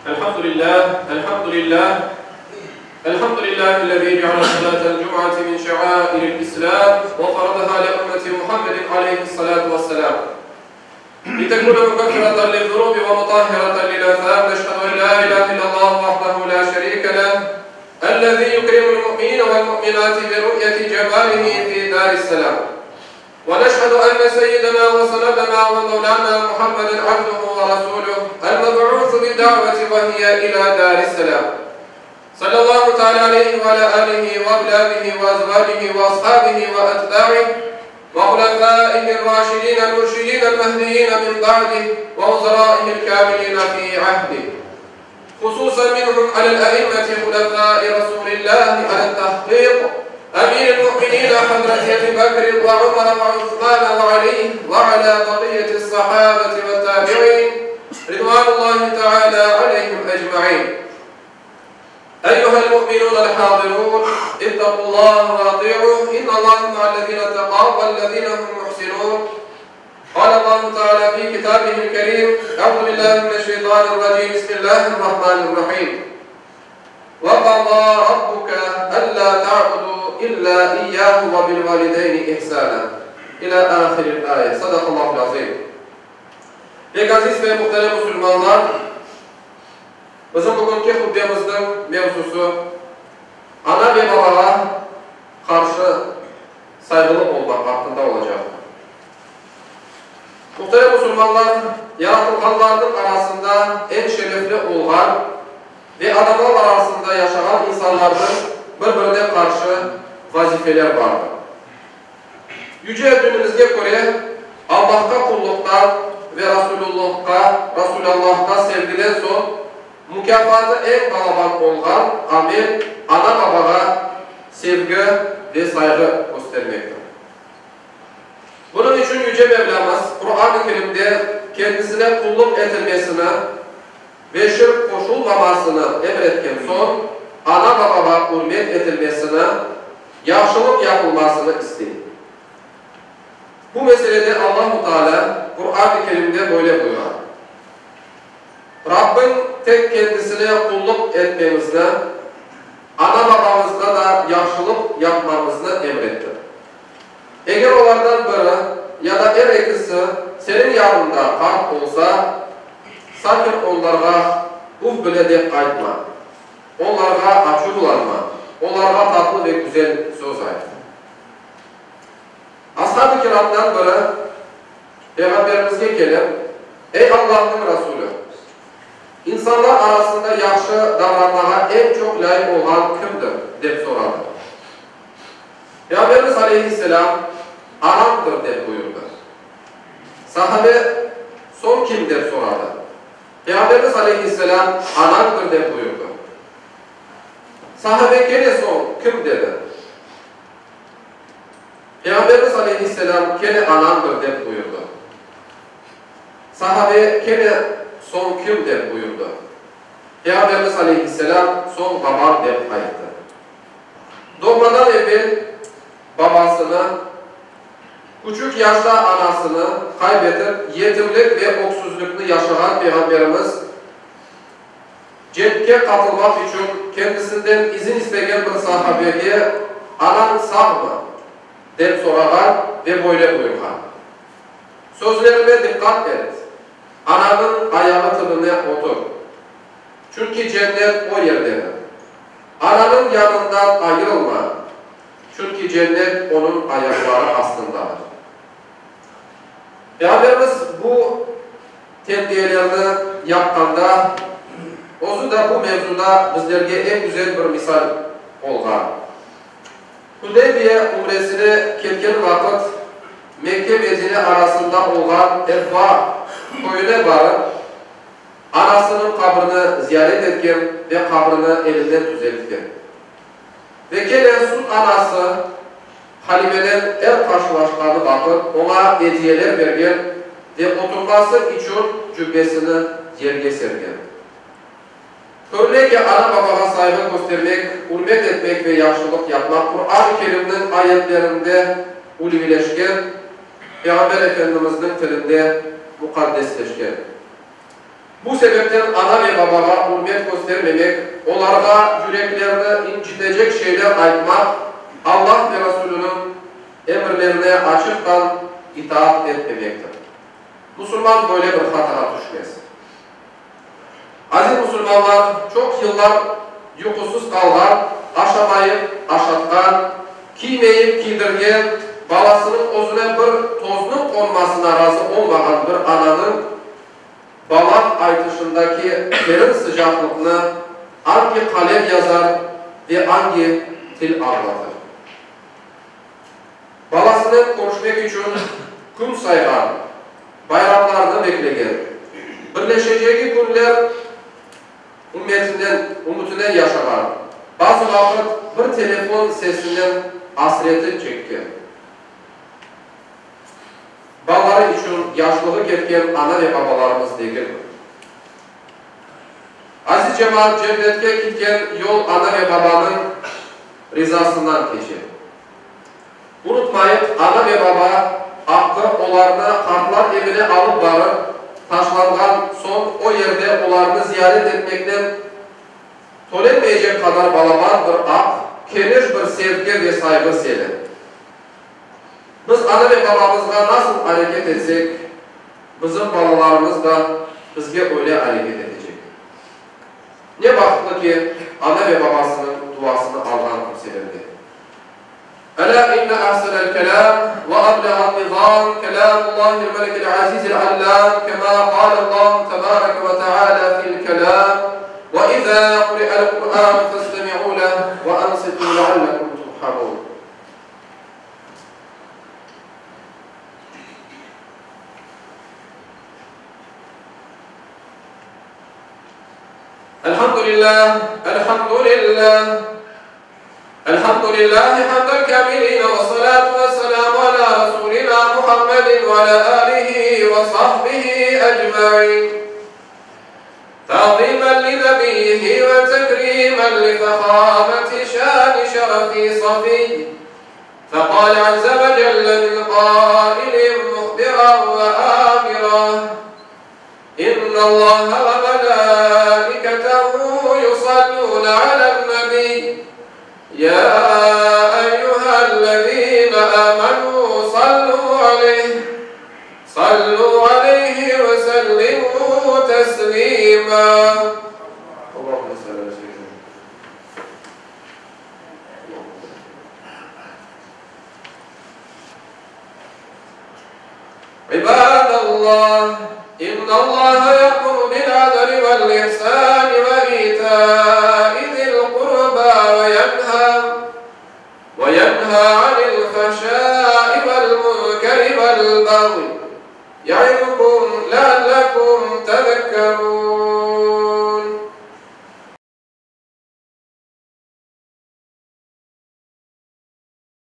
الحمد لله الحمد لله الحمد لله الذي جعل صلاة الجمعة من شعائر الإسلام وفرضها لأمة محمد عليه الصلاة والسلام لتكون مكفرة للذنوب ومطهرة للآثام نشهد أن لا إله إلا الله وحده لا شريك له الذي يكرم المؤمنين والمؤمنات برؤية جماله في دار السلام ونشهد أن سيدنا وسندنا ومولانا محمدا عبده ورسوله المبعوث بالدعوة وهي إلى دار السلام صلى الله تعالى عليه وعلى آله وأولاده وأزواجه وأصحابه وأتباعه وخلفائه الراشدين المرشدين المهديين من بعده ووزرائه الكاملين في عهده خصوصا منهم على الأئمة خلفاء رسول الله على التحقيق أمير المؤمنين حضرة أبي بكر وعمر وعثمان وعلي وعلى بقية الصحابة والتابعين رضوان الله تعالى عليهم أجمعين أيها المؤمنون الحاضرون اتقوا الله وأطيعوه إن الله مع الذين اتقوا والذين هم محسنون قال الله تعالى في كتابه الكريم أعوذ بالله من الشيطان الرجيم بسم الله الرحمن الرحيم وقضى ربك ألا تعبدوا إلا إياه وبالوالدين إحسانا إلى آخر الآية صدق الله العظيم Pek aziz ve muhterem musulmanlar, bizim bugünki hutbemizniñ mevzusı, ana ve babağa qarşı sayğılı olmaq aqqında olacaqtır. Muhterem musulmanlar, yaratılğanlarnıñ arasında eñ şerefli olğan ve adamlar arasında yaşağan insanlarnıñ bir-birine qarşı vazifeler bardır. Yüce dinimizge köre, Allahqa qulluqtan ve Rasulüllahqa, Rasulâllahqa, sevgiden soñ mukâfatı eñ balaban olğan amel ana-babağa sevgi ve sayğı köstermektir. Bunıñ içün Yüce Mevlâmız Quran-ı Kerimde kendisine qullıq etilmesini ve şirk qoşulmamasını emretken soñ, ana-babağa ürmet etilmesini, yahşılıq yapılmasını istey. Bu meselede Allahu Teala Quran-ı Kerimde böyle buyura, Rabbiñ tek kendisine qullıq etmemizni, ana-babamızğa da yahşılıq yapmamıznı emretti. Eger olardan biri ya da er ekisi seniñ yanıñda qart olsa, sakın onlarğa uf bile dep aytma, onlarğa açuvlanma, olarğa tatlı ve güzel söz ayt. Ashab-ı kiramdan biri Peyğamberimizge kelip, Ey Allahnıñ Rasulü! İnsanlar arasında yahşı davranmağa eñ çoq lâyıq olğan kimdir? dep soradı. Peyğamberimiz aleyhisselâm, Anamdır, dep buyurdı. Sahabe, Soñ kim? dep soradı. Peyğamberimiz aleyhisselâm, Anañdır, dep buyurdı. Sahabe kene Soñ kim? dedi. Peyğamberimiz aleyhisselâm, Kene anañdır, dep buyurdı. Sahabe kene Soñ kim? dep buyurdı. Peyğamberimiz aleyhisselâm, Soñ babam, dep ayttı. Doğmadan evel babasını, küçük yaşta anasını qayb etip, yetimlik ve öksüzlikni yaşağan Peyğamberimiz, cenkke qatılmaq içün kendisinden izin istegen bir sahabege, Anañ sağmı? dep sorağan ve böyle buyurğan, Sözlerime diqqat et, ananıñ ayağı tibine otur. Çünki cennet o yerdedir. Ananıñ yanından ayırılma, çünki cennet onıñ ayaqları astındadır. Peyğamberimiz bu tenbiyelerni yapqanda, özü de bu mevzuda bizlerge eñ güzel bir misal olğan. Hudeybiye ümresine ketken vaqıt Mekke-Medine arasında olğan Ebva köyüne barıp, Anasınıñ qabrini ziyaret etken ve qabrini elinden tüzeltken. Ve kene süt anası Halimenen er qarşılaşqanı vaqıt oña ediyeler bergen ve oturması içün cübbesini yerge sergen. Körüne ki, ana-babağa sayğı köstermek, ürmet etmek ve yahşılıq yapmaq Quran-ı Kerimniñ ayetlerinde ulvileşken, Peyğamber Efendimizniñ tilinde muqaddesleşken. Bu sebepten ana ve babağa ürmet köstermemek, olarğa yüreklerini incitecek şeyler aytmaq Allah ve Rasulünıñ emirlerine açıqtan itaat etmemektir. Musulman böyle bir hatağa tüşmez. Aziz musulmanlar, çoq yıllar yuqusız qalğan, aşamayıp aşatqan, kiymeyip kiydirgen, balasınıñ özüne bir toznıñ qonmasına razı olmağan bir ananıñ balam aytışındaki terin sıcaqlıqnı angi qalem yazar ve angi til añlatır? Balasınen körüşmek içün kün sayğan, bayramlarnı beklegen, birleşecegi künler ümmetinen, ümütinen yaşağan, bazı vaqıt bir telefon sesinen asreti çekken, balaları içün yaşlığı ketken ana ve babalarımız degilmi? Aziz cemaat, cennetke kitken yol ana ve babanıñ rizasından keçe. Unutmayıq, ana ve baba aqqı olarnı qartlar evine alıp barıp taşlanğan soñ o yerde olarnı ziyaret etmeknen tölenmeycek qadar balaban bir aq, keniş bir sevgi ve sayğı seli. Biz ana ve babamızğa nasıl areket etsek, bizim balalarımız da bizge öyle areket etecek. Ne bahtlı ki, ana ve babasınıñ duasını alğan kimselerde. Elâ inne ahsenel kelâm ve ablağan nizâm kelâmullâhil melikil azîzil allâm kemâ kâlellâhu tebâreke ve teâlâ fil kelâm, Ve izâ kuri'el Kur'ânu festemi'û leh ve ansitû leallekum turhamûn. Elhamdülillâh, elhamdülillâh. Elhamdülillahi hamdel kâmilîne ve salâtu ve selâmu alâ Rasûlinâ Muhammedin ve alâ âlihi ve sahbihi ecmaîn. Ta'zîmen li nebiyyihi ve tekrîmen li fehâmeti şâni şerefi safiyy. Feqâle azze ve celle min qâilin muhbiran ve âmira, İnnallaha ve melâiketehu yusallûne alen-nebiy, yâ eyyühellezîne âmenû sallû aleyh, sallû aleyhi ve sellimû teslîmâ. Allahümme salli ala seyyidina İbadallah, İnnallaha ye'muru bil-adli vel-ihsani ve ita'i zil-qurba ve yenha ve yenha anil-fahşa'i vel-munkeri vel-bagyi ya'izukum leallekum tezekkerun.